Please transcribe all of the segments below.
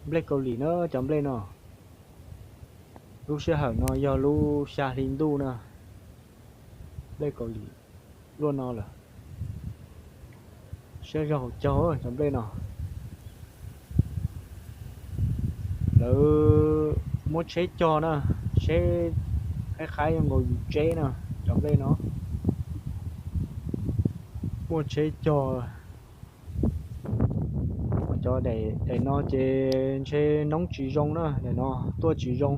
Nplej Kaus Lim na cov nplej no. Lub sij hawm no yog lub xya hli ntuj na. Nplej Kaus Lim luaj no lawm. Siab zog caug cov nplej no. Lawv muab tsheb cog na, tsheb qab qab zoo nkaus yus tsheb na, cov nplej no. Muaj tsheb cog. Cov daim no ces ntshe noob tsis zoo na, daim no tuaj tsis zoo.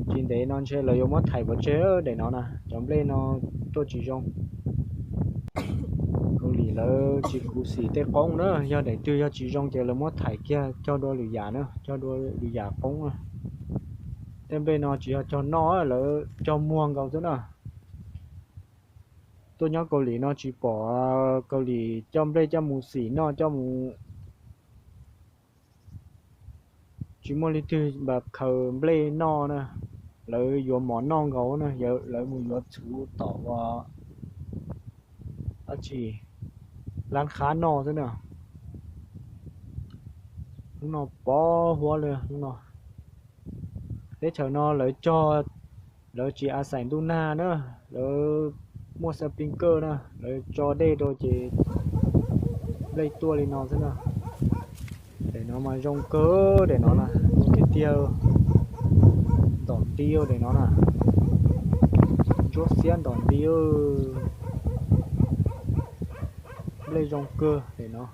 Tsis ntev no ntshe lawv yuav muab thaim pov tseg daim no na, cov nplej no tuaj tsis zoo. Kaus Lim lawv tsis khuv xim tej qoob na, yog daim twg yog tsis zoo ces lawv muab thaim kiag cog dua lwm yam na, cog dua lwm yam qoob na. Tej nplej no tsis yog cog noj, lawv cog muag nkaus xwb na. Tuaj nyob Kaus Lim no tsis pom Kaus Lim coj nplej coj mus xim noj coj mus, tsis muaj leej twg khaws nplej noj na. Lawv yuav mov noj nkaus na, lawv mus yuav txhuv tom ua dab tsi, lab qhab noj xwb na. Hnub no pov huab li no. Teb chaws no lawv cog, lawv tsis a xais ntuj nag na, lawv muaj xab pin kawj na, lawv tso dej rau ces nplej tuaj li no xwb na. Daim no mas zoo kawg, daim no na, zoo tiag tiag. Ntom nti daim no na, ntsuab xiab ntom nti. Nplej zoo kawg daim no.